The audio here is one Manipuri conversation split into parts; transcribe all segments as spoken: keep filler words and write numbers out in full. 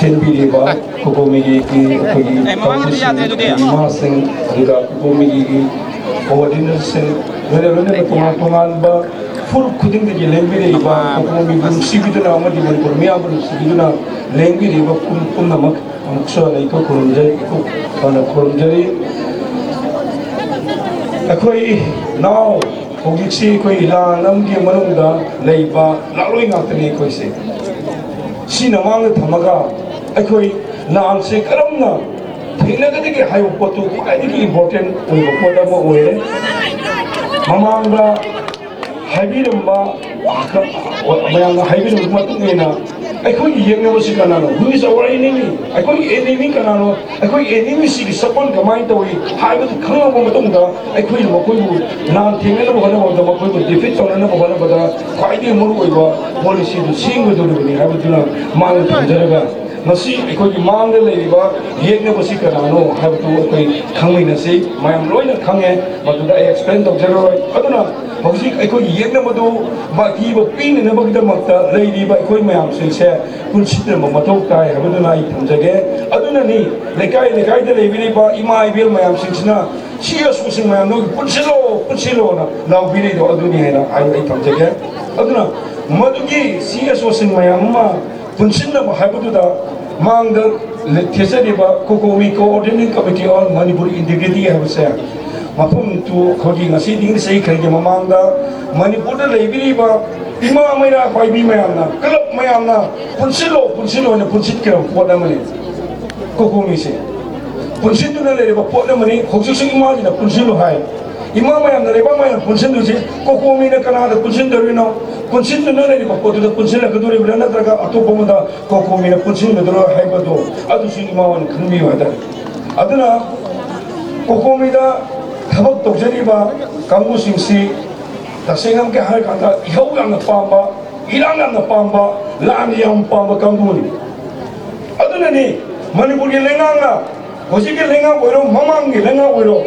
ꯆꯦꯟꯕꯤꯔꯤꯕ ꯀꯣꯀꯣꯃꯤꯒꯤ ꯑꯩꯈꯣꯏꯒꯤ ꯑꯦ, ꯃꯃꯥꯡꯗꯗꯤ ꯌꯥꯗ꯭ꯔꯦ ꯑꯗꯨꯗꯤ꯫ ꯏꯃꯥꯁꯤꯡ, ꯑꯗꯨꯒ ꯀꯣꯀꯣꯃꯤꯒꯤ ꯀꯣꯑꯣꯔꯗꯤꯅꯦꯇꯔꯁꯤꯡ, ꯂꯣꯏꯅ ꯂꯣꯏꯅꯅ ꯇꯣꯉꯥꯟ ꯇꯣꯉꯥꯟꯕ ꯐꯨꯔꯨꯞ ꯈꯨꯗꯤꯡꯗꯒꯤ ꯂꯦꯡꯕꯤꯔꯛꯏꯕ ꯀꯣꯀꯣꯃꯤꯕꯨ ꯅꯨꯡꯁꯤꯕꯤꯗꯨꯅ ꯑꯃꯗꯤ ꯃꯅꯤꯄꯨꯔ ꯃꯤꯌꯥꯝꯕꯨ ꯅꯨꯡꯁꯤꯕꯤꯗꯨꯅ ꯂꯦꯡꯕꯤꯔꯤꯕ ꯄꯨꯝ-, ꯄꯨꯝꯅꯃꯛ ꯑꯃꯨꯛꯁꯨ ꯍꯟꯅ ꯏꯀꯣꯛ ꯈꯨꯔꯨꯝꯖꯔꯤ, ꯏꯀꯣꯛ ꯍꯟꯅ ꯈꯨꯔꯨꯝꯖꯔꯤ꯫ ꯑꯩꯈꯣꯏ ꯅꯥꯎ ꯍꯧꯖꯤꯛꯁꯤ ꯑꯩꯈꯣꯏ ꯂꯥꯟ ꯑꯃꯒꯤ ꯃꯅꯨꯡꯗ ꯂꯩꯕ ꯂꯥꯜꯂꯣꯏ ꯉꯥꯛꯇꯅꯤ ꯑꯩꯈꯣꯏꯁꯦ꯫ ꯁꯤꯅ ꯃꯥꯡꯗ ꯊꯝꯃꯒ ꯑꯩꯈꯣꯏ ꯂꯥꯟꯁꯦ ꯀꯔꯝꯅ ꯊꯦꯡꯅꯒꯗꯒꯦ ꯍꯥꯏꯕ ꯄꯣꯠꯇꯨ ꯈ꯭ꯋꯥꯏꯗꯒꯤ ꯏꯝꯄꯣꯔꯇꯦꯟ ꯑꯣꯏꯕ ꯄꯣꯠ ꯑꯃ ꯑꯣꯏꯔꯦ꯫ ꯃꯃꯥꯡꯗ ꯍꯥꯏꯕꯤꯔꯝꯕ, ꯃꯌꯥꯝꯅ ꯍꯥꯏꯕꯤꯔꯝꯕ ꯃꯇꯨꯡ ꯏꯟꯅ ꯑꯩꯈꯣꯏꯒꯤ ꯌꯦꯛꯅꯕꯁꯤ ꯀꯅꯥꯅꯣ? Who is our enemy? ꯑꯩꯈꯣꯏꯒꯤ ꯑꯦꯅꯤꯃꯤ ꯀꯅꯥꯅꯣ? ꯑꯩꯈꯣꯏꯒꯤ ꯑꯦꯅꯤꯃꯤꯁꯤꯒꯤ ꯁꯛꯂꯣꯟ ꯀꯃꯥꯏꯅ ꯇꯧꯏ ꯍꯥꯏꯕꯗꯨ ꯈꯪꯂꯕ ꯃꯇꯨꯡꯗ ꯑꯩꯈꯣꯏꯅ ꯃꯈꯣꯏꯕꯨ ꯂꯥꯟ ꯊꯦꯡꯅꯅꯕ ꯍꯣꯠꯅꯕꯗ, ꯃꯈꯣꯏꯕꯨ ꯗꯤꯐꯤꯠ ꯇꯧꯅꯅꯕ ꯍꯣꯠꯅꯕꯗ ꯈ꯭ꯋꯥꯏꯗꯒꯤ ꯃꯔꯨꯑꯣꯏꯕ ꯄꯣꯂꯤꯁꯤꯗꯨ ꯁꯦꯝꯒꯗꯧꯔꯤꯕꯅꯤ ꯍꯥꯏꯕꯗꯨꯅ ꯃꯥꯡꯗ ꯊꯝꯖꯔꯒ, ꯉꯁꯤ ꯑꯩꯈꯣꯏꯒꯤ ꯃꯥꯡꯗ ꯂꯩꯔꯤꯕ ꯌꯦꯛꯅꯕꯁꯤ ꯀꯅꯥꯅꯣ ꯍꯥꯏꯕꯗꯨ ꯑꯩꯈꯣꯏ ꯈꯪꯃꯤꯟꯅꯁꯤ꯫ ꯃꯌꯥꯝ ꯂꯣꯏꯅ ꯈꯪꯉꯦ, ꯃꯗꯨꯗ ꯑꯩ ꯑꯦꯛꯁꯄ꯭ꯂꯦꯟ ꯇꯧꯖꯔꯔꯣꯏ꯫ ꯑꯗꯨꯅ ꯍꯧꯖꯤꯛ ꯑꯩꯈꯣꯏꯒꯤ ꯌꯦꯛꯅꯕꯗꯨ ꯃꯥꯏꯊꯤꯕ ꯄꯤꯅꯅꯕꯒꯤꯗꯃꯛꯇ ꯂꯩꯔꯤꯕ ꯑꯩꯈꯣꯏ ꯃꯌꯥꯝꯁꯤꯡꯁꯦ ꯄꯨꯟꯁꯤꯟꯅꯕ ꯃꯊꯧ ꯇꯥꯏ ꯍꯥꯏꯕꯗꯨꯅ ꯑꯩ ꯊꯝꯖꯒꯦ꯫ ꯑꯗꯨꯅꯅꯤ ꯂꯩꯀꯥꯏ ꯂꯩꯀꯥꯏꯗ ꯂꯩꯕꯤꯔꯤꯕ ꯏꯃꯥ ꯏꯕꯦꯜ ꯃꯌꯥꯝꯁꯤꯡꯁꯤꯅ "ꯁꯤ ꯑꯁꯣꯁꯤꯡ ꯃꯌꯥꯝꯗꯨ ꯄꯨꯟꯁꯤꯜꯂꯣ, ꯄꯨꯟꯁꯤꯜꯂꯣꯅ" ꯂꯥꯎꯕꯤꯔꯤꯗꯣ ꯑꯗꯨꯅꯤ ꯍꯥꯏꯅ ꯑꯩ, ꯑꯩ ꯊꯝꯖꯒꯦ꯫ ꯑꯗꯨꯅ ꯃꯗꯨꯒꯤ ꯁꯤ ꯑꯁꯣꯁꯤꯡ ꯃꯌꯥꯝ ꯑꯃ ꯄꯨꯟꯁꯤꯟꯅꯕ ꯍꯥꯏꯕꯗꯨꯗ ꯃꯥꯡꯗ ꯊꯦꯠꯆꯔꯤꯕ ꯀꯣꯀꯣꯃꯤ Coordinating Committee on Manipur Integrity ꯍꯥꯏꯕꯁꯦ ꯃꯐꯝꯗꯨ ꯑꯩꯈꯣꯏꯒꯤ ꯉꯁꯤꯗꯒꯤ ꯆꯍꯤ ꯈꯔꯒꯤ ꯃꯃꯥꯡꯗ ꯃꯅꯤꯄꯨꯔꯗ ꯂꯩꯕꯤꯔꯤꯕ ꯏꯃꯥ ꯃꯩꯔꯥ ꯄꯥꯏꯕꯤ ꯃꯌꯥꯝꯅ, ꯀ꯭ꯂꯕ ꯃꯌꯥꯝꯅ ꯄꯨꯟꯁꯤꯜꯂꯣ, ꯄꯨꯟꯁꯤꯜꯂꯣ ꯍꯥꯏꯅ ꯄꯨꯟꯁꯤꯟꯈꯤꯕ ꯄꯣꯠ ꯑꯃꯅꯤ꯫ ꯀꯣꯀꯣꯃꯤꯁꯦ ꯄꯨꯟꯁꯤꯟꯗꯨꯅ ꯂꯩꯔꯤꯕ ꯄꯣꯠ ꯑꯃꯅꯤ꯫ ꯍꯧꯖꯤꯛꯁꯨ ꯏꯃꯥꯁꯤꯅ ꯄꯨꯟꯁꯤꯜꯂꯨ ꯍꯥꯏ꯫ ꯏꯃꯥ ꯃꯌꯥꯝꯅ ꯂꯩꯕꯥꯛ ꯃꯌꯥꯝ ꯄꯨꯟꯁꯤꯟꯗꯣꯏꯁꯦ ꯀꯣꯀꯣꯃꯤꯅ ꯀꯅꯥꯗ ꯄꯨꯟꯁꯤꯟꯗꯣꯏꯅꯣ? ꯄꯨꯟꯁꯤꯟꯗꯨꯅ ꯂꯩꯔꯤꯕ ꯄꯣꯠꯇꯨꯗ ꯄꯨꯟꯁꯤꯜꯂꯛꯀꯗꯣꯔꯤꯕ꯭ꯔꯥ, ꯅꯠꯇ꯭ꯔꯒ ꯑꯇꯣꯞꯄ ꯑꯃꯗ ꯀꯣꯀꯣꯃꯤꯅ ꯄꯨꯟꯁꯤꯟꯒꯗꯣꯏꯔꯣ ꯍꯥꯏꯕꯗꯣ ꯑꯗꯨꯁꯨ ꯏꯃꯥ ꯍꯣꯏꯅ ꯈꯪꯕꯤꯌꯨ ꯍꯥꯏꯇꯥꯔꯦ꯫ ꯑꯗꯨꯅ ꯀꯣꯀꯣꯃꯤꯗ ꯊꯕꯛ ꯇꯧꯖꯔꯤꯕ ꯀꯥꯡꯕꯨꯁꯤꯡꯁꯤ ꯇꯁꯦꯡꯅ ꯑꯃꯨꯛꯀ ꯍꯥꯏꯔꯀꯥꯟꯗ ꯏꯍꯧ ꯌꯥꯝꯅ ꯄꯥꯝꯕ, ꯏꯔꯥꯡ ꯌꯥꯝꯅ ꯄꯥꯝꯕ, ꯂꯥꯟ ꯌꯥꯝ ꯄꯥꯝꯕ ꯀꯥꯡꯕꯨꯅꯤ꯫ ꯑꯗꯨꯅꯅꯤ ꯃꯅꯤꯄꯨꯔꯒꯤ ꯂꯩꯉꯥꯛꯅ, ꯍꯧꯖꯤꯛꯀꯤ ꯂꯩꯉꯥꯛ ꯑꯣꯏꯔꯣ, ꯃꯃꯥꯡꯒꯤ ꯂꯩꯉꯥꯛ ꯑꯣꯏꯔꯣ,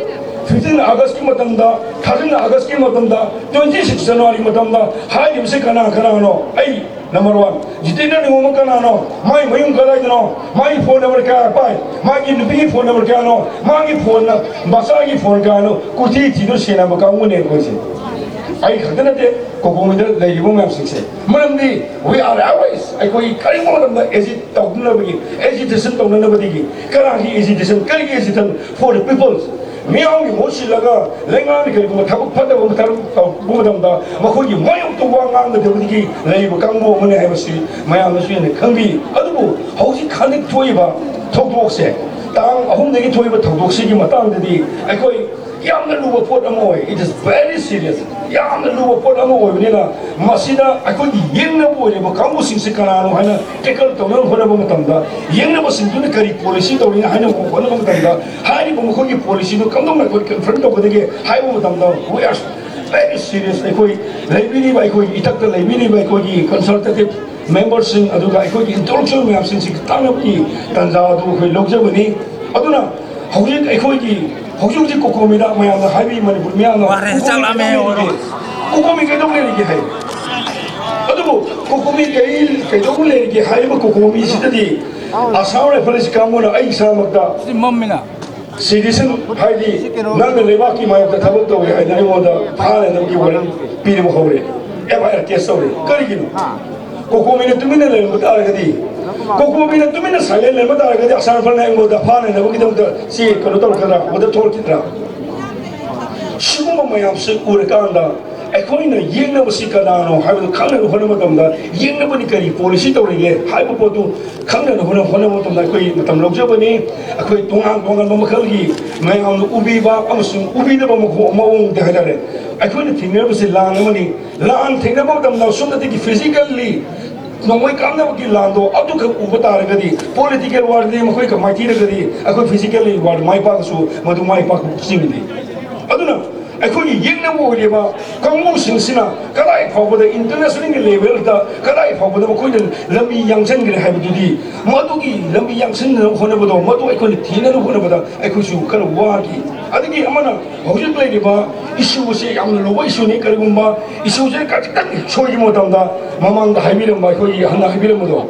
Fifteen Augustꯀꯤ ꯃꯇꯝꯗ, thirteen Augustꯀꯤ ꯃꯇꯝꯗ, twenty six January ꯃꯇꯝꯗ ꯍꯥꯏꯔꯤꯕꯁꯤ ꯀꯅꯥ ꯀꯅꯥꯅꯣ? ꯑꯩ number one꯫ ꯖꯤꯇꯦꯟꯗ꯭ꯔ ꯅꯤꯉꯣꯝꯕ ꯀꯅꯥꯅꯣ? ꯃꯥꯒꯤ ꯃꯌꯨꯝ ꯀꯗꯥꯏꯗꯅꯣ? ꯃꯥꯒꯤ phone number ꯀꯌꯥ ꯄꯥꯏ? ꯃꯥꯒꯤ ꯅꯨꯄꯤꯒꯤ phone number ꯀꯌꯥꯅꯣ? ꯃꯥꯒꯤ phoneꯅ, ꯃꯆꯥꯒꯤ phone ꯀꯌꯥꯅꯣ? ꯀꯨꯊꯤ ꯊꯤꯗꯨꯅ ꯁꯦꯟꯅꯕ ꯀꯥꯡꯕꯨꯅꯦ ꯑꯩꯈꯣꯏꯁꯦ꯫ ꯑꯩ ꯈꯛꯇ ꯅꯠꯇꯦ, ꯀꯣꯀꯣꯃꯤꯗ ꯂꯩꯔꯤꯕ ꯃꯌꯥꯝꯁꯤꯡꯁꯦ꯫ ꯃꯔꯝꯗꯤ we are always, ꯑꯩꯈꯣꯏ ꯀꯔꯤꯒꯨꯝꯕ ꯃꯇꯝꯗ agit ꯇꯧꯅꯕꯒꯤ, agitation ꯇꯧꯅꯅꯕꯗꯒꯤ꯫ ꯀꯅꯥꯒꯤ agitation? ꯀꯔꯤꯒꯤ agitation? For the peoples꯫ ꯃꯤꯌꯥꯝꯒꯤ ꯃꯍꯨꯠ ꯁꯤꯜꯂꯒ ꯂꯩꯉꯥꯛꯅ ꯀꯔꯤꯒꯨꯝꯕ ꯊꯕꯛ ꯐꯠꯇꯕ ꯑꯃ ꯊꯕꯛ ꯇꯧꯕ ꯃꯇꯝꯗ ꯃꯈꯣꯏꯒꯤ ꯃꯥꯌꯣꯛꯇ ꯋꯥ ꯉꯥꯡꯒꯗꯕꯗꯒꯤ ꯂꯩꯔꯤꯕ ꯀꯥꯡꯕꯨ ꯑꯃꯅꯤ ꯍꯥꯏꯕꯁꯤ ꯃꯌꯥꯝꯅꯁꯨ ꯍꯦꯟꯅ ꯈꯪꯕꯤ꯫ ꯑꯗꯨꯕꯨ ꯍꯧꯖꯤꯛ ꯍꯟꯗꯛ ꯊꯣꯛꯏꯕ ꯊꯧꯗꯣꯛꯁꯦ, ꯇꯥꯡ ꯑꯍꯨꯝꯗꯒꯤ ꯊꯣꯛꯏꯕ ꯊꯧꯗꯣꯛꯁꯤꯒꯤ ꯃꯇꯥꯡꯗꯗꯤ ꯑꯩꯈꯣꯏ ꯌꯥꯝꯅ ꯂꯨꯕ ꯄꯣꯠ ꯑꯃ ꯑꯣꯏ꯫ It is very serious꯫ ꯌꯥꯝꯅ ꯂꯨꯕ ꯄꯣꯠ ꯑꯃ ꯑꯣꯏꯕꯅꯤꯅ ꯃꯁꯤꯗ ꯑꯩꯈꯣꯏꯒꯤ ꯌꯦꯡꯅꯕ ꯑꯣꯏꯔꯤꯕ ꯀꯥꯡꯕꯨꯁꯤꯡꯁꯤ ꯀꯅꯥꯅꯣ ꯍꯥꯏꯅ tackle ꯇꯧꯅꯕ ꯍꯣꯠꯅꯕ ꯃꯇꯝꯗ, ꯌꯦꯡꯅꯕꯁꯤꯡꯗꯨꯅ ꯀꯔꯤ policy ꯇꯧꯔꯤ ꯍꯥꯏꯅ ꯍꯣꯠꯅꯕ ꯃꯇꯝꯗ, ꯍꯥꯏꯔꯤꯕ ꯃꯈꯣꯏꯒꯤ policyꯗꯨ ꯀꯝꯗꯧꯅ ꯑꯩꯈꯣꯏ confront ꯇꯧꯒꯗꯒꯦ ꯍꯥꯏꯕ ꯃꯇꯝꯗ, we are very serious꯫ ꯑꯩꯈꯣꯏ ꯂꯩꯕꯤꯔꯤꯕ, ꯑꯩꯈꯣꯏꯒꯤ ꯏꯊꯛꯇ ꯂꯩꯕꯤꯔꯤꯕ ꯑꯩꯈꯣꯏꯒꯤ consultative memberꯁꯤꯡ, ꯑꯗꯨꯒ ꯑꯩꯈꯣꯏꯒꯤ intellectual ꯃꯌꯥꯝꯁꯤꯡꯁꯤ ꯇꯥꯟꯅꯕꯒꯤ ꯇꯥꯟꯖꯥ ꯑꯗꯨ ꯑꯩꯈꯣꯏ ꯂꯧꯖꯕꯅꯤ꯫ ꯑꯗꯨꯅ ꯍꯧꯖꯤꯛ ꯑꯩꯈꯣꯏꯒꯤ, ꯍꯧꯖꯤꯛ ꯍꯧꯖꯤꯛ ꯀꯣꯀꯣꯃꯤꯗ ꯃꯌꯥꯝꯅ ꯍꯥꯏꯕꯤ, ꯃꯅꯤꯄꯨꯔ ꯃꯤꯌꯥꯝꯅ ꯋꯥꯔꯦ, ꯆꯥꯛ ꯂꯥꯝꯃꯦ, ꯀꯣꯀꯣꯃꯤ ꯀꯩꯗꯧ ꯂꯩꯔꯤꯒꯦ? ꯀꯣꯀꯣꯃꯤ ꯀꯩꯗꯧ ꯂꯩꯔꯤꯒꯦ ꯍꯥꯏ꯫ ꯑꯗꯨꯕꯨ ꯀꯣꯀꯣꯃꯤ ꯀꯩ, ꯀꯩꯗꯧ ꯂꯩꯔꯤꯒꯦ ꯍꯥꯏꯔꯤꯕ ꯀꯣꯀꯣꯃꯤꯁꯤꯗꯗꯤ ꯑꯁꯥꯝ ꯔꯥꯏꯐꯜꯁ ꯀꯥꯡꯕꯨꯅ ꯑꯩ ꯏꯁꯥꯃꯛꯇ ꯁꯤ ꯃꯝꯃꯤꯅ꯫ Citizen ꯍꯥꯏꯗꯤ ꯅꯪꯅ ꯂꯩꯕꯥꯛꯀꯤ ꯃꯥꯌꯣꯛꯇ ꯊꯕꯛ ꯇꯧꯔꯦ ꯍꯥꯏꯅ ꯑꯩꯉꯣꯟꯗ ꯐꯥꯅꯅꯕꯒꯤ warrant ꯄꯤꯅꯕ ꯍꯧꯔꯦ, F I R case ꯇꯧꯔꯦ꯫ ꯀꯔꯤꯒꯤꯅꯣ? ꯀꯣꯀꯣꯃꯤꯅ ꯇꯨꯃꯤꯟꯅ ꯂꯩꯔꯝꯕ ꯇꯥꯔꯒꯗꯤ, ꯀꯣꯀꯣꯃꯤꯅ ꯇꯨꯃꯤꯟꯅ silent ꯂꯩꯔꯝꯕ ꯇꯥꯔꯒꯗꯤ ꯑꯁꯥꯝ ꯔꯥꯏꯐꯜꯅ ꯑꯩꯉꯣꯟꯗ ꯐꯥꯅꯅꯕꯒꯤꯗꯃꯛꯇ ꯁꯤ ꯀꯩꯅꯣ ꯇꯧꯔꯛꯀꯗ꯭ꯔꯥ, order ꯊꯣꯛꯂꯛꯈꯤꯗ꯭ꯔꯥ? ꯁꯤꯒꯨꯝꯕ ꯃꯌꯥꯝꯁꯤ ꯎꯔꯀꯥꯟꯗ ꯑꯩꯈꯣꯏꯅ ꯌꯦꯡꯅꯕꯁꯤ ꯀꯅꯥꯅꯣ ꯍꯥꯏꯕꯗꯨ ꯈꯪꯅꯕ ꯍꯣꯠꯅꯕ ꯃꯇꯝꯗ, ꯌꯦꯡꯅꯕꯅꯤ ꯀꯔꯤ policy ꯇꯧꯔꯤꯒꯦ ꯍꯥꯏꯕ ꯄꯣꯠꯇꯨ ꯈꯪꯅꯅ ꯍꯣꯠꯅ-, ꯍꯣꯠꯅꯕ ꯃꯇꯝꯗ ꯑꯩꯈꯣꯏ ꯃꯇꯝ ꯂꯧꯖꯕꯅꯤ꯫ ꯑꯩꯈꯣꯏ ꯇꯣꯉꯥꯟ ꯇꯣꯉꯥꯟꯕ ꯃꯈꯜꯒꯤ ꯃꯌꯥꯝꯅ ꯎꯕꯤꯕ ꯑꯃꯁꯨꯡ ꯎꯕꯤꯗꯕ ꯃꯈꯣ-, ꯃꯑꯣꯡꯗ ꯍꯥꯏꯇꯥꯔꯦ, ꯑꯩꯈꯣꯏꯅ ꯊꯦꯡꯅꯔꯕꯁꯤ ꯂꯥꯟ ꯑꯃꯅꯤ꯫ ꯂꯥꯟ ꯊꯦꯡꯅꯕ ꯃꯇꯝꯗ ꯁꯣꯝꯗꯗꯤ physically ꯅꯣꯡꯃꯩ ꯀꯥꯞꯅꯕꯒꯤ ꯂꯥꯟꯗꯣ ꯑꯗꯨꯈꯛ ꯎꯕ ꯇꯥꯔꯒꯗꯤ, political warꯗꯤ ꯃꯈꯣꯏꯒ ꯃꯥꯏꯊꯤꯔꯒꯗꯤ ꯑꯩꯈꯣꯏ physically war ꯃꯥꯏ ꯄꯥꯛꯑꯁꯨ ꯃꯗꯨ ꯃꯥꯏ ꯄꯥꯛꯄ ꯆꯤꯡꯗꯦ꯫ ꯑꯗꯨꯅ ꯑꯩꯈꯣꯏꯒꯤ ꯌꯦꯛꯅꯕ ꯑꯣꯏꯔꯤꯕ ꯀꯥꯡꯕꯨꯁꯤꯡꯁꯤꯅ ꯀꯗꯥꯏ ꯐꯥꯎꯕꯗ internationalꯒꯤ levelꯗ ꯀꯗꯥꯏ ꯐꯥꯎꯕꯗ ꯃꯈꯣꯏꯅ ꯂꯝꯕꯤ ꯌꯥꯡꯁꯤꯟꯈ꯭ꯔꯦ ꯍꯥꯏꯕꯗꯨꯗꯤ, ꯃꯗꯨꯒꯤ ꯂꯝꯕꯤ ꯌꯥꯡꯁꯤꯟꯅꯕ ꯍꯣꯠꯅꯕꯗꯣ, ꯃꯗꯨ ꯑꯩꯈꯣꯏꯅ ꯊꯤꯅꯅꯕ ꯍꯣꯠꯅꯕꯗ ꯑꯩꯈꯣꯏꯁꯨ ꯈꯔ ꯋꯥꯈꯤ꯫ ꯑꯗꯒꯤ ꯑꯃꯅ ꯍꯧꯖꯤꯛ ꯂꯩꯔꯤꯕ ꯏꯁꯨ ꯑꯁꯤ ꯌꯥꯝꯅ ꯂꯨꯕ ꯏꯁꯨꯅꯤ꯫ ꯀꯔꯤꯒꯨꯝꯕ ꯏꯁꯨꯁꯦ ꯈꯖꯤꯛꯇꯪ ꯁꯣꯏꯈꯤꯕ ꯃꯇꯝꯗ, ꯃꯃꯥꯡꯗ ꯍꯥꯏꯕꯤꯔꯝꯕ, ꯑꯩꯈꯣꯏꯒꯤ ꯍꯟꯅ ꯍꯥꯏꯕꯤꯔꯝꯕꯗꯣ,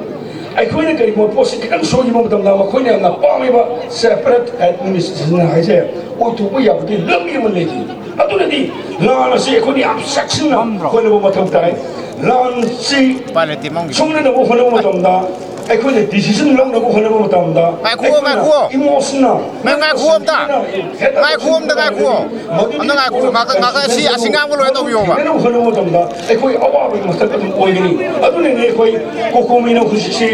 ꯑꯩꯈꯣꯏꯅ ꯀꯔꯤꯒꯨꯝꯕ ꯄꯣꯠꯁꯤ ꯈꯤꯇꯪ ꯁꯣꯏꯈꯤꯕ ꯃꯇꯝꯗ, ꯃꯈꯣꯏꯅ ꯌꯥꯝꯅ ꯄꯥꯝꯃꯤꯕ separate administration ꯍꯥꯏꯁꯦ ꯑꯣꯏꯊꯣꯛꯄ ꯌꯥꯕꯒꯤ ꯂꯝꯕꯤ ꯑꯃ ꯂꯩꯈꯤ꯫ ꯑꯗꯨꯅꯗꯤ ꯂꯥꯟ ꯑꯁꯤ ꯑꯩꯈꯣꯏꯅ ꯌꯥꯝ ꯆꯦꯛꯁꯤꯟꯅ ꯍꯣꯠꯅꯕ ꯃꯊꯧ ꯇꯥꯏ꯫ ꯂꯥꯟꯁꯤ ꯎꯄꯥꯏ ꯂꯩꯇꯦ, ꯃꯥꯡꯈꯤ꯫ ꯁꯣꯛꯅꯅꯕ ꯍꯣꯠꯅꯕ ꯃꯇꯝꯗ, ꯑꯩꯈꯣꯏꯅ decision ꯂꯧꯅꯕ ꯍꯣꯠꯅꯕ ꯃꯇꯝꯗ, ꯉꯥꯏꯈꯨꯑꯣ, ꯑꯩꯈꯣꯏꯅ ꯉꯥꯏꯈꯨꯑꯣ꯫ Emotional ꯃꯦꯝ, ꯉꯥꯏꯈꯨꯑꯣ ꯑꯝꯇ꯫ ꯍꯦꯛꯇ ꯉꯥꯏꯈꯨꯑꯣ, ꯑꯝꯇ ꯉꯥꯏꯈꯨꯑꯣ꯫ ꯃꯗꯨꯒꯤ ꯑꯝꯇ ꯉꯥꯏꯈꯨꯑꯣ꯫ ꯉꯥꯛꯇ, ꯉꯥꯛꯇ ꯁꯤ, ꯑꯁꯤ ꯉꯥꯡꯕ ꯂꯣꯏꯔ ꯇꯧꯕꯤꯌꯣꯕ꯫ ꯊꯦꯡꯅꯅꯕ ꯍꯣꯠꯅꯕ ꯃꯇꯝꯗ ꯑꯩꯈꯣꯏ ꯑꯋꯥꯕꯒꯤ ꯃꯊꯛ ꯑꯗꯨꯝ ꯑꯣꯏꯒꯅꯤ꯫ ꯑꯗꯨꯅꯅꯦ ꯑꯩꯈꯣꯏ ꯀꯣꯀꯣꯃꯤꯅ ꯍꯧꯖꯤꯛꯁꯤ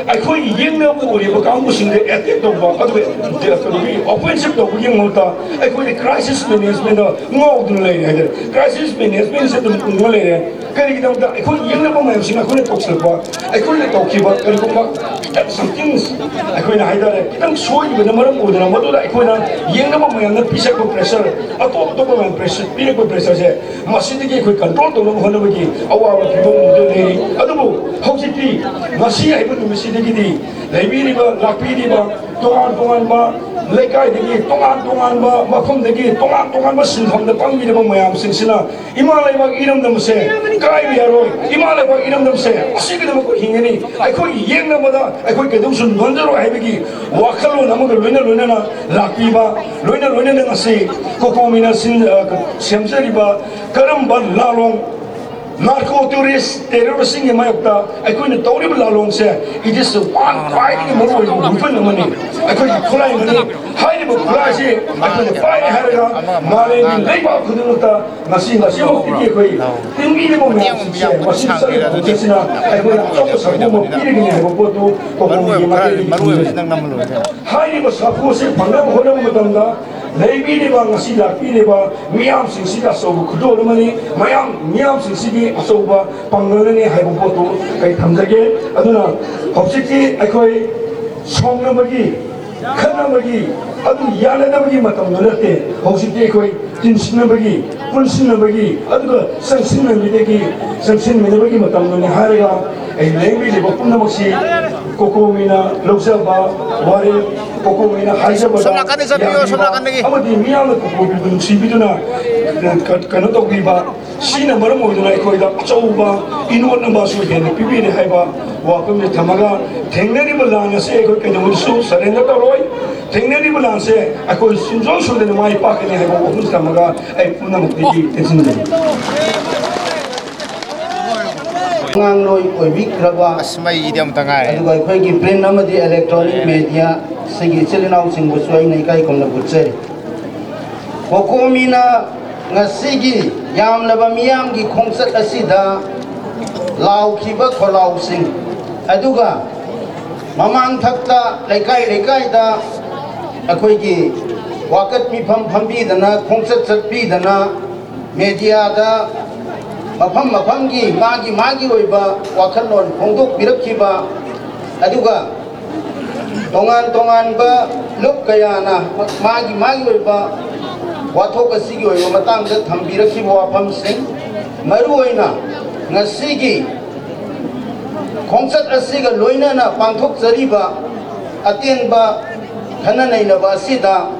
ꯑꯩꯈꯣꯏ ꯌꯦꯡꯅꯕ ꯑꯣꯏꯔꯤꯕ ꯀꯥꯡꯕꯨꯁꯤꯡꯗ attack ꯇꯧꯕ, ꯑꯗꯨꯒ ꯀꯩꯅꯣꯒꯤ offensive ꯇꯧꯕꯒꯤ ꯃꯍꯨꯠꯇ ꯑꯩꯈꯣꯏꯗꯤ crisis management ꯉꯥꯎꯗꯨꯅ ꯂꯩꯔꯦ ꯍꯥꯏꯇꯥꯔꯦ꯫ Crisis management ꯁꯦ ꯑꯗꯨꯝ ꯎꯡꯉ ꯂꯩꯔꯦ꯫ ꯀꯔꯤꯒꯤꯗꯃꯛꯇ? ꯑꯩꯈꯣꯏ ꯌꯦꯡꯅꯕ ꯃꯌꯥꯝꯁꯤꯅ ꯑꯩꯈꯣꯏꯅ ꯇꯧꯁꯤꯜꯂꯛꯄ, ꯑꯩꯈꯣꯏꯅ ꯇꯧꯈꯤꯕ ꯀꯔꯤꯒꯨꯝꯕ ꯈꯤꯇꯪ something, ꯑꯩꯈꯣꯏꯅ ꯍꯥꯏꯇꯥꯔꯦ, ꯈꯤꯇꯪ ꯁꯣꯏꯈꯤꯕꯅ ꯃꯔꯝ ꯑꯣꯏꯗꯅ, ꯃꯗꯨꯗ ꯑꯩꯈꯣꯏꯅ ꯌꯦꯡꯅꯕ ꯃꯌꯥꯝꯅ ꯄꯤꯁꯛꯄ pressure, ꯑꯇꯣꯞ ꯑꯇꯣꯞꯄ ꯃꯌꯥꯝ pressure, ꯄꯤꯔꯛꯄ pressure ꯁꯦ, ꯃꯁꯤꯗꯒꯤ ꯑꯩꯈꯣꯏ control ꯇꯧꯅꯕ ꯍꯣꯠꯅꯕꯒꯤ ꯑꯋꯥꯕ ꯐꯤꯕꯝ ꯑꯃꯗ ꯂꯩꯔꯤ꯫ ꯑꯗꯨꯕꯨ ꯍꯧꯖꯤꯛꯇꯤ, ꯉꯁꯤ ꯍꯥꯏꯕ ꯅꯨꯃꯤꯠꯁꯤꯗꯒꯤꯗꯤ ꯂꯩꯕꯤꯔꯤꯕ, ꯂꯥꯛꯄꯤꯔꯤꯕ ꯇꯣꯉꯥꯟ ꯇꯣꯉꯥꯟꯕ ꯂꯩꯀꯥꯏꯗꯒꯤ, ꯇꯣꯉꯥꯟ ꯇꯣꯉꯥꯟꯕ ꯃꯐꯝꯗꯒꯤ, ꯇꯣꯉꯥꯟ ꯇꯣꯉꯥꯟꯕ ꯁꯤꯟꯐꯝꯗ ꯄꯥꯡꯕꯤꯔꯕ ꯃꯌꯥꯝꯁꯤꯡꯁꯤꯅ ꯏꯃꯥ ꯂꯩꯕꯥꯛ ꯏꯔꯝꯗꯝ ꯑꯁꯦ ꯀꯥꯏꯕ ꯌꯥꯔꯣꯏ꯫ ꯏꯃꯥ ꯂꯩꯕꯥꯛ ꯏꯔꯝꯗꯝ ꯑꯁꯦ ꯑꯁꯤꯒꯤꯗꯃꯛ ꯑꯩꯈꯣꯏ ꯍꯤꯡꯒꯅꯤ꯫ ꯑꯩꯈꯣꯏꯒꯤ ꯌꯦꯛꯅꯕꯗ ꯑꯩꯈꯣꯏ ꯀꯩꯗꯧꯁꯨ ꯅꯣꯟꯖꯔꯣꯏ ꯍꯥꯏꯕꯒꯤ ꯋꯥꯈꯜꯂꯣꯟ ꯑꯃꯒ ꯂꯣꯏꯅ ꯂꯣꯏꯅꯅ ꯂꯥꯛꯄꯤꯕ, ꯂꯣꯏꯅ ꯂꯣꯏꯅꯅ ꯉꯁꯤ ꯀꯣꯀꯣꯃꯤꯅ ꯁꯤꯟ-, ꯑ, ꯁꯦꯝꯖꯔꯤꯕ ꯀꯔꯝꯕ ꯂꯥꯂꯣꯡ, narco tourist, terrorist ꯁꯤꯡꯒꯤ ꯃꯥꯌꯣꯛꯇ ꯑꯩꯈꯣꯏꯅ ꯇꯧꯔꯤꯕ ꯂꯥꯂꯣꯡꯁꯦ, it is one, ꯈ꯭ꯋꯥꯏꯗꯒꯤ ꯃꯔꯨꯑꯣꯏꯕ ꯋꯥꯐꯝ ꯑꯃꯅꯤ꯫ ꯑꯩꯈꯣꯏꯒꯤ ꯈꯨꯠꯂꯥꯏ ꯑꯃꯅꯤ꯫ ꯍꯥꯏꯔꯤꯕ ꯈꯨꯠꯂꯥꯏꯁꯤ ꯑꯩꯈꯣꯏꯅ ꯄꯥꯏꯔꯦ ꯍꯥꯏꯔꯒ ꯃꯥꯂꯦꯝꯒꯤ ꯂꯩꯕꯥꯛ ꯈꯨꯗꯤꯡꯃꯛꯇ ꯉꯁꯤ, ꯉꯁꯤꯃꯛꯇꯒꯤ ꯑꯩꯈꯣꯏ ꯇꯤꯟꯕꯤꯔꯤꯕ ꯃꯌꯥꯝꯁꯤꯡꯁꯦ, ꯃꯁꯤ ꯆꯠꯂꯤꯕ ꯈꯣꯡꯆꯠꯁꯤꯅ ꯑꯩꯈꯣꯏꯅ ꯑꯆꯧꯕ ꯁꯛꯐꯝ ꯑꯃ ꯄꯤꯔꯤꯕꯅꯤ ꯍꯥꯏꯕ ꯄꯣꯠꯇꯨ ꯃꯔꯨ ꯀꯣꯀꯣꯃꯤꯒꯤ ꯑꯣꯏꯕ ꯈꯔ, ꯃꯥꯏꯀꯩꯗꯒꯤ ꯃꯔꯨ ꯑꯣꯏꯕꯁꯤ ꯊꯝꯖꯔꯤ꯫ ꯅꯪ ꯅꯝꯃ ꯂꯣꯏꯔꯦ ꯀꯩꯅꯣ꯫ ꯍꯥꯏꯔꯤꯕ ꯁꯥꯐꯨ ꯑꯁꯤ ꯐꯪꯅꯕ ꯍꯣꯠꯅꯕ ꯃꯇꯝꯗ ꯂꯩꯕꯤꯔꯤꯕ, ꯉꯁꯤ ꯂꯥꯛꯄꯤꯔꯤꯕ ꯃꯤꯌꯥꯝꯁꯤꯡꯁꯤꯒꯤ ꯑꯆꯧꯕ ꯈꯨꯗꯣꯜ ꯑꯃꯅꯤ, ꯃꯌꯥꯝ, ꯃꯤꯌꯥꯝꯁꯤꯡꯁꯤꯒꯤ ꯑꯆꯧꯕ ꯄꯥꯡꯒꯜꯅꯤ ꯍꯥꯏꯕ ꯄꯣꯠꯇꯨ ꯑꯩ ꯊꯝꯖꯒꯦ꯫ ꯑꯗꯨꯅ ꯍꯧꯖꯤꯛꯇꯤ ꯑꯩꯈꯣꯏ ꯁꯥꯎꯅꯕꯒꯤ, ꯈꯠꯅꯕꯒꯤ, ꯑꯗꯨ ꯌꯥꯅꯗꯕꯒꯤ ꯃꯇꯝꯗꯨ ꯅꯠꯇꯦ꯫ ꯍꯧꯖꯤꯛꯇꯤ ꯑꯩꯈꯣꯏ ꯇꯤꯟꯁꯤꯟꯅꯕꯒꯤ, ꯄꯨꯟꯁꯤꯟꯅꯕꯒꯤ, ꯑꯗꯨꯒ ꯆꯪꯁꯤꯟꯅꯕꯗꯒꯤ, ꯆꯪꯁꯤꯟꯃꯤꯟꯅꯕꯒꯤ ꯃꯇꯝꯗꯨꯅꯤ ꯍꯥꯏꯔꯒ ꯑꯩ ꯂꯦꯡꯕꯤꯔꯤꯕ ꯄꯨꯝꯅꯃꯛꯁꯤ ꯀꯣꯀꯣꯃꯤꯅ ꯂꯧꯖꯕ ꯋꯥꯔꯦꯞ, ꯀꯣꯀꯣꯃꯤꯅ ꯍꯥꯏꯖꯕꯗ ꯁꯣꯝ ꯅꯥꯀꯟꯗ ꯆꯠꯄꯤꯌꯣ, ꯁꯣꯝ ꯌꯥꯕꯤꯕ ꯅꯥꯀꯟꯗꯒꯤ꯫ ꯑꯃꯗꯤ ꯃꯤꯌꯥꯝꯅ ꯀꯣꯀꯣꯃꯤꯕꯨ ꯅꯨꯡꯁꯤꯕꯤꯗꯨꯅ ꯀ-, ꯀꯩꯅꯣ ꯇꯧꯕꯤꯕ, ꯁꯤꯅ ꯃꯔꯝ ꯑꯣꯏꯗꯨꯅ ꯑꯩꯈꯣꯏꯗ ꯑꯆꯧꯕ ꯏꯅꯣꯠ ꯑꯃꯁꯨ ꯍꯦꯟꯅ ꯄꯤꯕꯤꯔꯦ ꯍꯥꯏꯕ ꯋꯥꯐꯝꯁꯦ ꯊꯝꯃꯒ, ꯊꯦꯡꯅꯔꯤꯕ ꯂꯥꯟ ꯑꯁꯤ ꯑꯩꯈꯣꯏ ꯀꯩꯗꯧꯉꯩꯗꯁꯨ surrender ꯇꯧꯔꯣꯏ꯫ ꯊꯦꯡꯅꯔꯤꯕ ꯂꯥꯟꯁꯦ ꯑꯩꯈꯣꯏ ꯁꯨꯡꯁꯣꯏ ꯁꯣꯏꯗꯅ ꯃꯥꯏ ꯄꯥꯛꯀꯅꯤ ꯍꯥꯏꯕ ꯋꯥꯐꯝꯁꯤ ꯊꯝꯃꯒ ꯑꯩ ꯄꯨꯝꯅꯃꯛꯇꯒꯤ ꯇꯦꯟꯁꯤꯟꯖꯔꯤ꯫ ꯑꯉꯥꯡꯂꯣꯏ ꯑꯣꯏꯕꯤꯈ꯭ꯔꯕ ꯑꯁ, ꯃꯩꯒꯤꯗꯤ ꯑꯃꯇ ꯉꯥꯏꯔꯦ꯫ ꯑꯗꯨꯒ ꯑꯩꯈꯣꯏꯒꯤ print ꯑꯃꯗꯤ electronic media ꯁꯤꯒꯤ ꯏꯆꯤꯜ ꯏꯅꯥꯎꯁꯤꯡꯕꯨꯁꯨ ꯑꯩꯅ ꯏꯀꯥꯏ ꯈꯨꯝꯅꯕ ꯎꯠꯆꯔꯤ꯫ ꯀꯣꯀꯣꯃꯤꯅ ꯉꯁꯤꯒꯤ ꯌꯥꯝꯂꯕ ꯃꯤꯌꯥꯝꯒꯤ ꯈꯣꯡꯆꯠ ꯑꯁꯤꯗ ꯂꯥꯎꯈꯤꯕ ꯈꯣꯜꯂꯥꯎꯁꯤꯡ, ꯑꯗꯨꯒ ꯃꯃꯥꯡꯊꯛꯇ ꯂꯩꯀꯥꯏ ꯂꯩꯀꯥꯏꯗ ꯑꯩꯈꯣꯏꯒꯤ ꯋꯥꯀꯠ ꯃꯤꯐꯝ ꯐꯝꯕꯤꯗꯅ, ꯈꯣꯡꯆꯠ ꯆꯠꯄꯤꯗꯅ, mediaꯗ ꯃꯐꯝ ꯃꯐꯝꯒꯤ ꯃꯥꯒꯤ ꯃꯥꯒꯤ ꯑꯣꯏꯕ ꯋꯥꯈꯜꯂꯣꯟ ꯐꯣꯡꯗꯣꯛꯄꯤꯔꯛꯈꯤꯕ, ꯑꯗꯨꯒ ꯇꯣꯉꯥꯟ ꯇꯣꯉꯥꯟꯕ ꯂꯨꯞ ꯀꯌꯥꯅ ꯃꯥꯒꯤ ꯃꯥꯒꯤ ꯑꯣꯏꯕ ꯋꯥꯊꯣꯛ ꯑꯁꯤꯒꯤ ꯑꯣꯏꯕ ꯃꯇꯥꯡꯗ ꯊꯝꯕꯤꯔꯛꯈꯤꯕ ꯋꯥꯐꯝꯁꯤꯡ, ꯃꯔꯨꯑꯣꯏꯅ ꯉꯁꯤꯒꯤ ꯈꯣꯡꯆꯠ ꯑꯁꯤꯒ ꯂꯣꯏꯅꯅ ꯄꯥꯡꯊꯣꯛꯆꯔꯤꯕ ꯑꯇꯦꯟꯕ ꯈꯟꯅ ꯅꯩꯅꯕ ꯑꯁꯤꯗ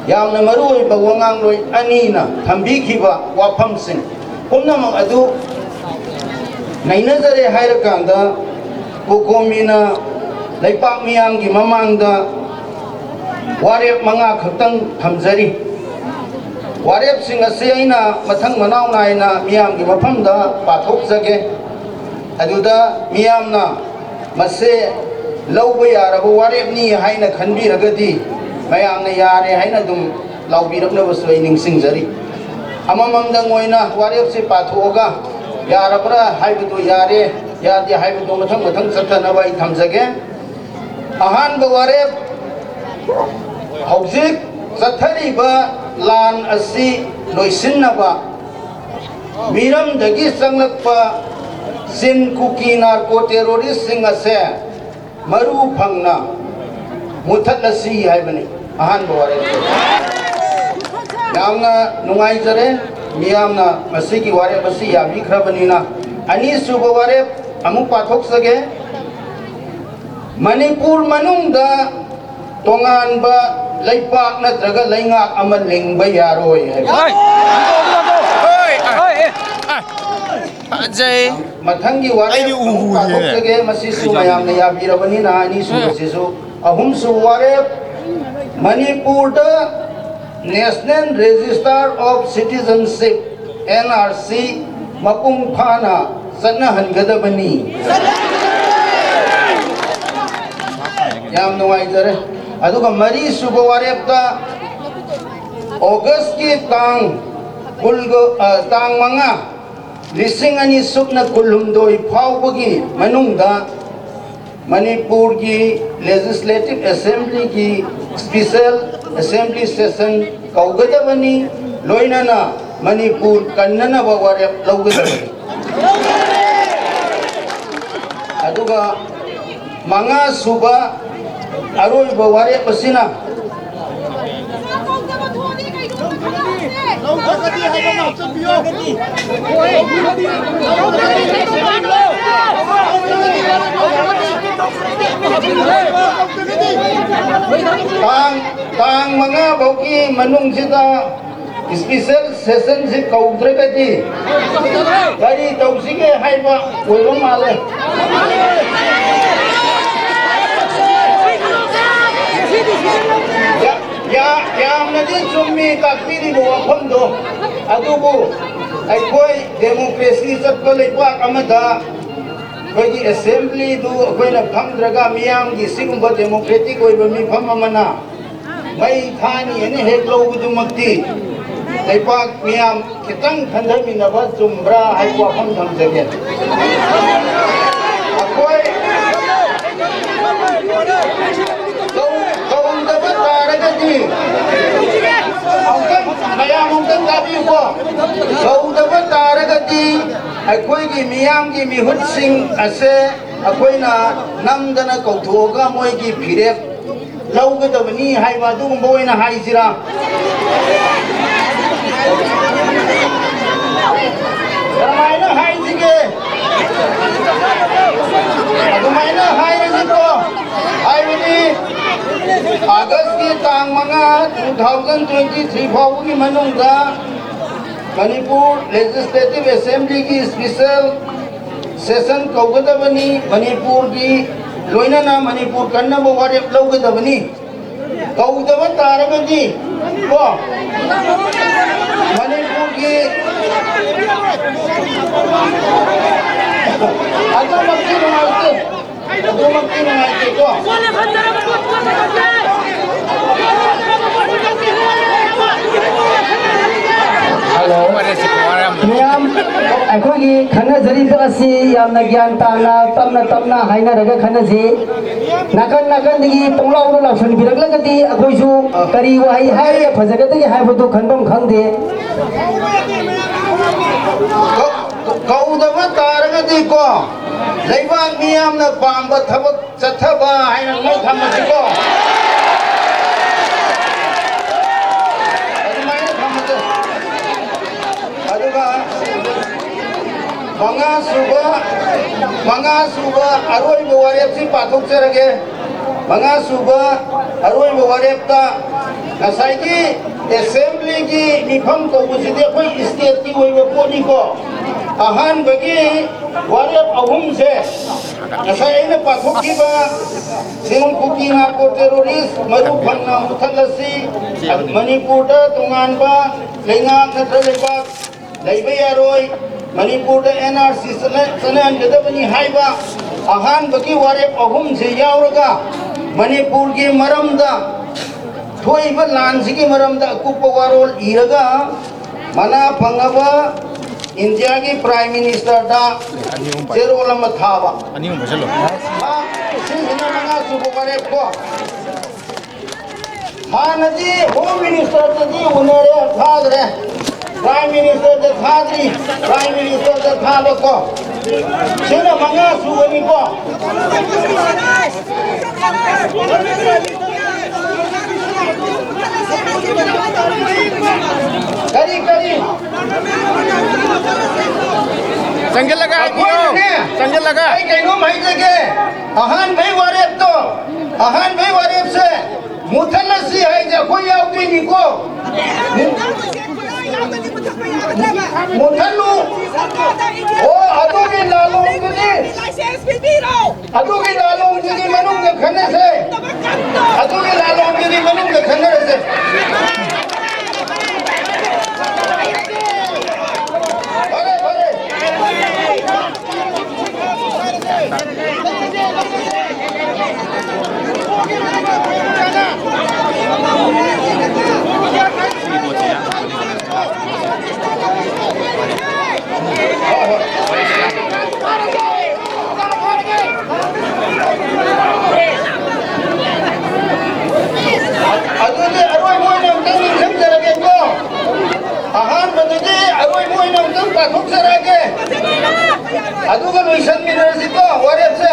ꯌꯥꯝꯅ ꯃꯔꯨꯑꯣꯏꯕ ꯋꯥꯉꯥꯡꯂꯣꯏ ꯑꯅꯤꯅ ꯊꯝꯕꯤꯈꯤꯕ ꯋꯥꯐꯝꯁꯤꯡ ꯄꯨꯝꯅꯃꯛ ꯑꯗꯨ ꯅꯩꯅꯖꯔꯦ ꯍꯥꯏꯔꯀꯥꯟꯗ, ꯀꯣꯀꯣꯃꯤꯅ ꯂꯩꯄꯥꯛ ꯃꯤꯌꯥꯝꯒꯤ ꯃꯃꯥꯡꯗ ꯋꯥꯔꯦꯞ ꯃꯉꯥ ꯈꯛꯇꯪ ꯊꯝꯖꯔꯤ꯫ ꯋꯥꯔꯦꯞꯁꯤꯡ ꯑꯁꯤ ꯑꯩꯅ ꯃꯊꯪ ꯃꯅꯥꯎ ꯅꯥꯏꯅ ꯃꯤꯌꯥꯝꯒꯤ ꯃꯐꯝꯗ ꯄꯥꯊꯣꯛꯆꯒꯦ꯫ ꯑꯗꯨꯗ ꯃꯤꯌꯥꯝꯅ ꯃꯁꯦ ꯂꯧꯕ ꯌꯥꯔꯕ ꯋꯥꯔꯦꯞꯅꯤ ꯍꯥꯏꯅ ꯈꯟꯕꯤꯔꯒꯗꯤ, ꯃꯌꯥꯝꯅ ꯌꯥꯔꯦ ꯍꯥꯏꯅ ꯑꯗꯨꯝ ꯂꯥꯎꯕꯤꯔꯛꯅꯕꯁꯨ ꯑꯩ ꯅꯤꯡꯁꯤꯡꯖꯔꯤ꯫ ꯑꯃꯃꯝꯗꯪ ꯑꯣꯏꯅ ꯋꯥꯔꯦꯞꯁꯦ ꯄꯥꯊꯣꯛꯑꯒ ꯌꯥꯔꯕ꯭ꯔꯥ ꯍꯥꯏꯕꯗꯨ ꯌꯥꯔꯦ, ꯌꯥꯗꯦ ꯍꯥꯏꯕꯗꯨ ꯃꯊꯪ ꯃꯊꯪ ꯆꯠꯊꯅꯕ ꯑꯩ ꯊꯝꯖꯒꯦ꯫ ꯑꯍꯥꯟꯕ ꯋꯥꯔꯦꯞ, ꯍꯧꯖꯤꯛ ꯆꯠꯊꯔꯤꯕ ꯂꯥꯟ ꯑꯁꯤ ꯂꯣꯏꯁꯤꯟꯅꯕ ꯃꯤꯔꯝꯗꯒꯤ ꯆꯪꯂꯛꯄ ꯆꯤꯟ ꯀꯨꯀꯤ narco terroristꯁꯤꯡ ꯑꯁꯦ ꯃꯔꯨ ꯐꯪꯅ ꯃꯨꯊꯠꯂꯁꯤ ꯍꯥꯏꯕꯅꯤ꯫ ꯑꯍꯥꯟꯕ ꯋꯥꯔꯦꯞ꯫ ꯌꯥꯝꯅ ꯅꯨꯡꯉꯥꯏꯖꯔꯦ, ꯃꯤꯌꯥꯝꯅ ꯃꯁꯤꯒꯤ ꯋꯥꯔꯦꯞ ꯑꯁꯤ ꯌꯥꯕꯤꯈ꯭ꯔꯕꯅꯤꯅ꯫ ꯑꯅꯤꯁꯨꯕ ꯋꯥꯔꯦꯞ, ꯑꯃꯨꯛ ꯄꯥꯊꯣꯛꯆꯒꯦ꯫ ꯃꯅꯤꯄꯨꯔ ꯃꯅꯨꯡꯗ ꯇꯣꯉꯥꯟꯕ ꯂꯩꯄꯥꯛ ꯅꯠꯇ꯭ꯔꯒ ꯂꯩꯉꯥꯛ ꯑꯃ ꯂꯤꯡꯕ ꯌꯥꯔꯣꯏ ꯍꯥꯏꯕ꯫ ꯍꯣꯏ! ꯍꯣꯏ! ꯑꯦ! ꯑ! ꯐꯖꯩ꯫ ꯃꯊꯪꯒꯤ ꯋꯥꯔꯦꯞ ꯑꯩꯗꯤ ꯎꯕꯨ ꯑꯃꯨꯛ ꯎꯗꯦꯅꯦ꯫ ꯄꯥꯊꯣꯛꯆꯒꯦ꯫ ꯃꯁꯤꯁꯨ ꯃꯌꯥꯝꯅ ꯌꯥꯕꯤꯔꯕꯅꯤꯅ ꯑꯅꯤꯁꯨꯕꯁꯤꯁꯨ꯫ ꯑꯍꯨꯝꯁꯨꯕ ꯋꯥꯔꯦꯞ, ꯃꯅꯤꯄꯨꯔꯗ National Register of Citizenship, N R C, ꯃꯄꯨꯡ ꯐꯥꯅ ꯆꯠꯅꯍꯟꯒꯗꯕꯅꯤ꯫ ꯌꯥꯝ ꯅꯨꯡꯉꯥꯏꯖꯔꯦ꯫ ꯑꯗꯨꯒ ꯃꯔꯤꯁꯨꯕ ꯋꯥꯔꯦꯞꯇ ꯑꯣꯒꯁꯀꯤ ꯇꯥꯡ ꯀꯨꯟꯒ, ꯑ, ꯇꯥꯡ ꯃꯉꯥ, ꯂꯤꯁꯤꯡ ꯑꯅꯤ ꯁꯨꯞꯅ ꯀꯨꯟꯍꯨꯝꯗꯣꯏ ꯐꯥꯎꯕꯒꯤ ꯃꯅꯨꯡꯗ ꯃꯅꯤꯄꯨꯔꯒꯤ Legislative Assemblyꯒꯤ Special Assembly Session ꯀꯧꯒꯗꯕꯅꯤ, ꯂꯣꯏꯅꯅ ꯃꯅꯤꯄꯨꯔ ꯀꯟꯅꯅꯕ ꯋꯥꯔꯦꯞ ꯂꯧꯒꯗꯕꯅꯤ꯫ ꯑꯗꯨꯒ ꯃꯉꯥ ꯁꯨꯕ ꯑꯔꯣꯏꯕ ꯋꯥꯔꯦꯞ ꯑꯁꯤꯅ ꯇꯥꯡ, ꯇꯥꯡ ꯃꯉꯥ ꯐꯥꯎꯒꯤ ꯃꯅꯨꯡꯁꯤꯗ Special Sessionꯁꯤ ꯀꯧꯗ꯭ꯔꯒꯗꯤ ꯀꯔꯤ ꯇꯧꯁꯤꯒꯦ ꯍꯥꯏꯕ ꯑꯣꯏꯕ ꯃꯥꯜꯂꯦ꯫ ꯌꯥ-, ꯌꯥ-, ꯌꯥꯝꯅꯗꯤ ꯆꯨꯝꯃꯤ ꯇꯥꯛꯄꯤꯔꯤꯕ ꯋꯥꯐꯝꯗꯣ, ꯑꯗꯨꯕꯨ ꯑꯩꯈꯣꯏ democracy ꯆꯠꯄ ꯂꯩꯕꯥꯛ ꯑꯃꯗ ꯑꯩꯈꯣꯏꯒꯤ assemblyꯗꯨ ꯑꯩꯈꯣꯏꯅ ꯐꯝꯗ꯭ꯔꯒ ꯃꯤꯌꯥꯝꯒꯤ ꯁꯤꯒꯨꯝꯕ democratic ꯑꯣꯏꯕ ꯃꯤꯐꯝ ꯑꯃꯅ ꯃꯩ ꯊꯥꯅꯤ ꯍꯥꯏꯅ ꯍꯦꯛ ꯂꯧꯕꯗꯨꯃꯛꯇꯤ ꯂꯩꯕꯥꯛ ꯃꯤꯌꯥꯝ ꯈꯤꯇꯪ ꯈꯟꯊꯃꯤꯟꯅꯕ ꯆꯨꯝꯕ꯭ꯔꯥ ꯍꯥꯏꯕ ꯋꯥꯐꯝ ꯊꯝꯖꯒꯦ꯫ ꯑꯩꯈꯣꯏ ꯀꯧ-, ꯀꯧꯗꯕ ꯇꯥꯔꯒꯗꯤ, ꯑꯃꯨꯛꯇꯪ, ꯃꯌꯥꯝ ꯑꯃꯨꯛꯇꯪ ꯇꯥꯕꯤꯌꯨꯀꯣ꯫ ꯀꯧꯗꯕ ꯇꯥꯔꯒꯗꯤ ꯑꯩꯈꯣꯏꯒꯤ ꯃꯤꯌꯥꯝꯒꯤ ꯃꯤꯍꯨꯠꯁꯤꯡ ꯑꯁꯦ ꯑꯩꯈꯣꯏꯅ ꯅꯝꯗꯅ ꯀꯧꯊꯣꯛꯑꯒ ꯃꯣꯏꯒꯤ ꯐꯤꯔꯦꯞ ꯂꯧꯒꯗꯕꯅꯤ ꯍꯥꯏꯕ ꯑꯗꯨꯒꯨꯝꯕ ꯑꯣꯏꯅ ꯍꯥꯏꯁꯤꯔꯥ? ꯀꯃꯥꯏꯅ ꯍꯥꯏꯁꯤꯒꯦ? ꯑꯗꯨꯃꯥꯏꯅ ꯍꯥꯏꯔꯁꯤꯀꯣ, ꯍꯥꯏꯕꯗꯤ ꯑꯥꯒꯁꯀꯤ ꯇꯥꯡ ꯃꯉꯥ, two thousand twenty three ꯐꯥꯎꯕꯒꯤ ꯃꯅꯨꯡꯗ ꯃꯅꯤꯄꯨꯔ Legislative Assemblyꯒꯤ special session ꯀꯧꯒꯗꯕꯅꯤ꯫ ꯃꯅꯤꯄꯨꯔꯒꯤ ꯂꯣꯏꯅꯅ ꯃꯅꯤꯄꯨꯔ ꯀꯟꯅꯕ ꯋꯥꯔꯦꯞ ꯂꯧꯒꯗꯕꯅꯤ꯫ ꯀꯧꯗꯕ ꯇꯥꯔꯒꯗꯤ ꯀꯣ, ꯃꯅꯤꯄꯨꯔꯒꯤ ꯑꯗꯨꯃꯛꯇꯤ ꯅꯨꯡꯉꯥꯏꯇꯦ, ꯑꯗꯨꯃꯛꯇꯤ ꯅꯨꯡꯉꯥꯏꯇꯦꯀꯣ꯫ ꯍꯜꯂꯣ꯫ ꯃꯌꯥꯝ, ꯑꯩꯈꯣꯏꯒꯤ ꯈꯟꯅꯖꯔꯤꯕ ꯑꯁꯤ ꯌꯥꯝꯅ ꯒ꯭ꯌꯥꯟ ꯇꯥꯅ, ꯇꯞꯅ ꯇꯞꯅ ꯍꯥꯏꯅꯔꯒ ꯈꯟꯅꯁꯤ꯫ ꯅꯥꯀꯟ ꯅꯥꯀꯟꯗꯒꯤ ꯄꯨꯡꯂꯥꯎꯗ ꯂꯥꯎꯁꯟꯕꯤꯔꯛꯂꯒꯗꯤ ꯑꯩꯈꯣꯏꯁꯨ ꯀꯔꯤ ꯋꯥꯍꯩ ꯍꯥꯏꯔꯒ ꯐꯖꯒꯗꯒꯦ ꯍꯥꯏꯕꯗꯨ ꯈꯟꯐꯝ ꯈꯪꯗꯦ꯫ ꯀꯧ-, ꯀꯧꯗꯕ ꯇꯥꯔꯒꯗꯤꯀꯣ, ꯂꯩꯕꯥꯛ ꯃꯤꯌꯥꯝꯅ ꯄꯥꯝꯕ ꯊꯕꯛ ꯆꯠꯊꯕ ꯍꯥꯏꯅ ꯑꯗꯨꯃꯥꯏꯅ ꯊꯝꯃꯁꯤꯀꯣ꯫ ꯑꯗꯨꯃꯥꯏꯅ ꯊꯝꯃꯁꯦ꯫ ꯑꯗꯨꯒ ꯃꯉꯥ ꯁꯨꯕ, ꯃꯉꯥ ꯁꯨꯕ ꯑꯔꯣꯏꯕ ꯋꯥꯔꯦꯞꯁꯤ ꯄꯥꯊꯣꯛꯆꯔꯒꯦ꯫ ꯃꯉꯥ ꯁꯨꯕ ꯑꯔꯣꯏꯕ ꯋꯥꯔꯦꯞꯇ ꯉꯁꯥꯏꯒꯤ assemblyꯒꯤ ꯃꯤꯐꯝ ꯀꯧꯕꯁꯤꯗꯤ ꯑꯩꯈꯣꯏ stateꯀꯤ ꯑꯣꯏꯕ ꯄꯣꯠꯅꯤꯀꯣ꯫ ꯑꯍꯥꯟꯕꯒꯤ ꯋꯥꯔꯦꯞ ꯑꯍꯨꯝꯁꯦ ꯉꯁꯥꯏ ꯑꯩꯅ ꯄꯥꯊꯣꯛꯈꯤꯕ ꯁꯤꯡ ꯀꯨꯀꯤ ꯅꯥꯔꯀꯣ terrorist ꯃꯔꯨ ꯐꯪꯅ ꯃꯨꯊꯠꯂꯁꯤ, ꯃꯅꯤꯄꯨꯔꯗ ꯇꯣꯉꯥꯟꯕ ꯂꯩꯉꯥꯛ ꯅꯠꯇ꯭ꯔ ꯂꯩꯕꯥꯛ ꯂꯩꯕ ꯌꯥꯔꯣꯏ, ꯃꯅꯤꯄꯨꯔꯗ NRC ꯆꯠꯅ-, ꯆꯠꯅꯍꯟꯒꯗꯕꯅꯤ ꯍꯥꯏꯕ ꯑꯍꯥꯟꯕꯒꯤ ꯋꯥꯔꯦꯞ ꯑꯍꯨꯝꯁꯦ ꯌꯥꯎꯔꯒ ꯃꯅꯤꯄꯨꯔꯒꯤ ꯃꯔꯝꯗ ꯊꯣꯛꯏꯕ ꯂꯥꯟꯁꯤꯒꯤ ꯃꯔꯝꯗ ꯑꯀꯨꯞꯄ ꯋꯥꯔꯣꯜ ꯏꯔꯒ ꯃꯅꯥ ꯐꯪꯉꯕ ꯏꯟꯗꯤꯌꯥꯒꯤ Prime Ministerꯗ ꯆꯦꯔꯣꯜ ꯑꯃ ꯊꯥꯕ꯫ ꯑꯅꯤ ꯑꯍꯨꯝ ꯄꯥꯏꯁꯜꯂꯣ꯫ ꯃꯥ ꯁꯤꯁꯤꯅ ꯃꯉꯥ ꯁꯨꯕ ꯋꯥꯔꯦꯞꯀꯣ꯫ ꯍꯥꯟꯅꯗꯤ Home Ministerꯗꯗꯤ ꯎꯅꯔꯦ, ꯊꯥꯗ꯭ꯔꯦ꯫ Prime Ministerꯗ ꯊꯥꯗ꯭ꯔꯤ, Prime Ministerꯗ ꯊꯥꯕꯀꯣ꯫ ꯁꯤꯅ ꯃꯉꯥ ꯁꯨꯕꯅꯤꯀꯣ꯫ ꯀꯔꯤ, ꯀꯔꯤ? ꯆꯪꯁꯤꯜꯂꯒ ꯍꯥꯏꯕꯤꯌꯣ꯫ ꯑꯩꯈꯣꯏꯅ ꯆꯠꯂꯒ ꯑꯩ ꯀꯩꯅꯣꯝ ꯍꯥꯏꯖꯒꯦ꯫ ꯑꯍꯥꯟꯕꯩ ꯋꯥꯔꯦꯞꯇꯣ, ꯑꯍꯥꯟꯕꯩ ꯋꯥꯔꯦꯞꯁꯦ ꯃꯨꯊꯠꯂꯁꯤ ꯍꯥꯏꯁꯦ ꯑꯩꯈꯣꯏ ꯌꯥꯎꯗꯣꯏꯅꯤꯀꯣ꯫ ꯃꯨꯊꯠꯂꯨ꯫ ꯑꯣ, ꯑꯗꯨꯒꯤ ꯂꯥꯂꯣꯡꯗꯨꯗꯤ, ꯑꯗꯨꯒꯤ ꯂꯥꯂꯣꯡꯗꯨꯗꯤ ꯃꯅꯨꯡꯗ ꯈꯟꯅꯁꯦ꯫ ꯑꯗꯨꯒꯤ ꯂꯥꯂꯣꯡꯗꯨꯗꯤ ꯃꯅꯨꯡꯗ ꯈꯟꯅꯔꯁꯦ꯫ ꯐꯔꯦ, ꯐꯔꯦ꯫ ꯑꯗꯨꯗꯤ ꯑꯔꯣꯏꯕ ꯑꯣꯏꯅ ꯑꯝꯇꯪ ꯅꯤꯡꯁꯤꯡꯖꯔꯒꯦꯀꯣ꯫ ꯑꯍꯥꯟꯕꯗꯗꯤ ꯑꯔꯣꯏꯕ ꯑꯣꯏꯅ ꯑꯝꯇꯪ ꯄꯥꯊꯣꯛꯆꯔꯛꯑꯒꯦ꯫ ꯑꯗꯨꯒ ꯂꯣꯏꯁꯟꯃꯤꯟꯅꯔꯁꯤꯀꯣ ꯋꯥꯔꯦꯞꯁꯦ꯫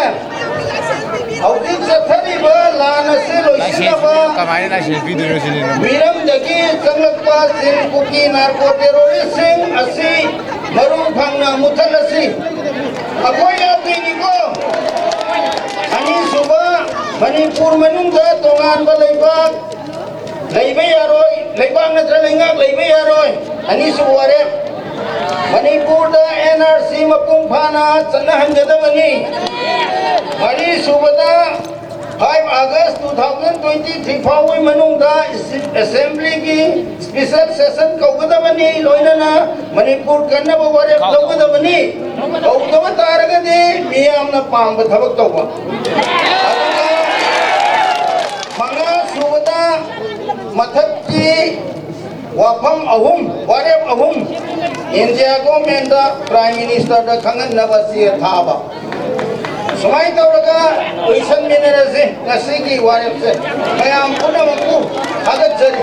ꯍꯧꯖꯤꯛ ꯆꯠꯊꯔꯤꯕ ꯂꯥꯟ ꯑꯁꯤ ꯂꯣꯏꯁꯤꯟꯅꯕ ꯂꯥꯏꯁꯦꯟꯁ ꯀꯃꯥꯏꯅ ꯂꯥꯏꯁꯦꯟꯁ ꯄꯤꯗꯣꯏꯅꯣ ꯁꯤꯅꯤ꯫ ꯃꯤꯔꯝꯗꯒꯤ ꯆꯪꯂꯛꯄ ꯆꯤꯡ ꯀꯨꯀꯤ ꯅꯥꯔꯀꯣ ꯇꯦꯔꯣꯔꯤꯁꯁꯤꯡ ꯑꯁꯤ ꯃꯔꯨ ꯐꯪꯅ ꯃꯨꯊꯠꯂꯁꯤ꯫ ꯑꯩꯈꯣꯏ ꯌꯥꯎꯗꯣꯏꯅꯤꯀꯣ꯫ ꯑꯅꯤꯁꯨꯕ, ꯃꯅꯤꯄꯨꯔ ꯃꯅꯨꯡꯗ ꯇꯣꯉꯥꯟꯕ ꯂꯩꯕꯥꯛ ꯂꯩꯕ ꯌꯥꯔꯣꯏ, ꯂꯩꯕꯥꯛ ꯅꯠꯇ꯭ꯔ ꯂꯩꯉꯥꯛ ꯂꯩꯕ ꯌꯥꯔꯣꯏ꯫ ꯑꯅꯤꯁꯨꯕ ꯋꯥꯔꯦꯞ, ꯃꯅꯤꯄꯨꯔꯗ ꯑꯦꯟ ꯑꯥꯔ ꯁꯤ ꯃꯄꯨꯡ ꯐꯥꯅ ꯆꯠꯅꯍꯟꯒꯗꯕꯅꯤ꯫ ꯃꯔꯤꯁꯨꯕꯗ, five August two thousand twenty three ꯐꯥꯎꯕꯒꯤ ꯃꯅꯨꯡꯗ ꯑꯦꯁꯦꯝꯕ꯭ꯂꯤꯒꯤ special session ꯀꯧꯒꯗꯕꯅꯤ, ꯂꯣꯏꯅꯅ ꯃꯅꯤꯄꯨꯔ ꯀꯟꯅꯕ ꯋꯥꯔꯦꯞ ꯂꯧꯒꯗꯕꯅꯤ꯫ ꯀꯧꯗꯕ ꯇꯥꯔꯒꯗꯤ ꯃꯤꯌꯥꯝꯅ ꯄꯥꯝꯕ ꯊꯕꯛ ꯇꯧꯕ꯫ ꯑꯗꯨꯒ ꯃꯉꯥ ꯁꯨꯕꯗ, ꯃꯊꯛꯀꯤ ꯋꯥꯐꯝ ꯑꯍꯨꯝ, ꯋꯥꯔꯦꯞ ꯑꯍꯨꯝ, ꯏꯟꯗꯤꯌꯥ ꯒꯣꯔꯃꯦꯟꯗ, ꯄ꯭ꯔꯥꯏꯝ ꯃꯤꯅꯤꯁꯇꯔꯗ ꯈꯪꯍꯟꯅꯕ ꯆꯦ ꯊꯥꯕ꯫ ꯁꯨꯃꯥꯏꯅ ꯇꯧꯔꯒ ꯂꯣꯏꯁꯟꯃꯤꯟꯅꯔꯁꯤ ꯉꯁꯤꯒꯤ ꯋꯥꯔꯦꯞꯁꯦ꯫ ꯃꯌꯥꯝ ꯄꯨꯝꯅꯃꯛꯄꯨ ꯊꯥꯒꯠꯆꯔꯤ꯫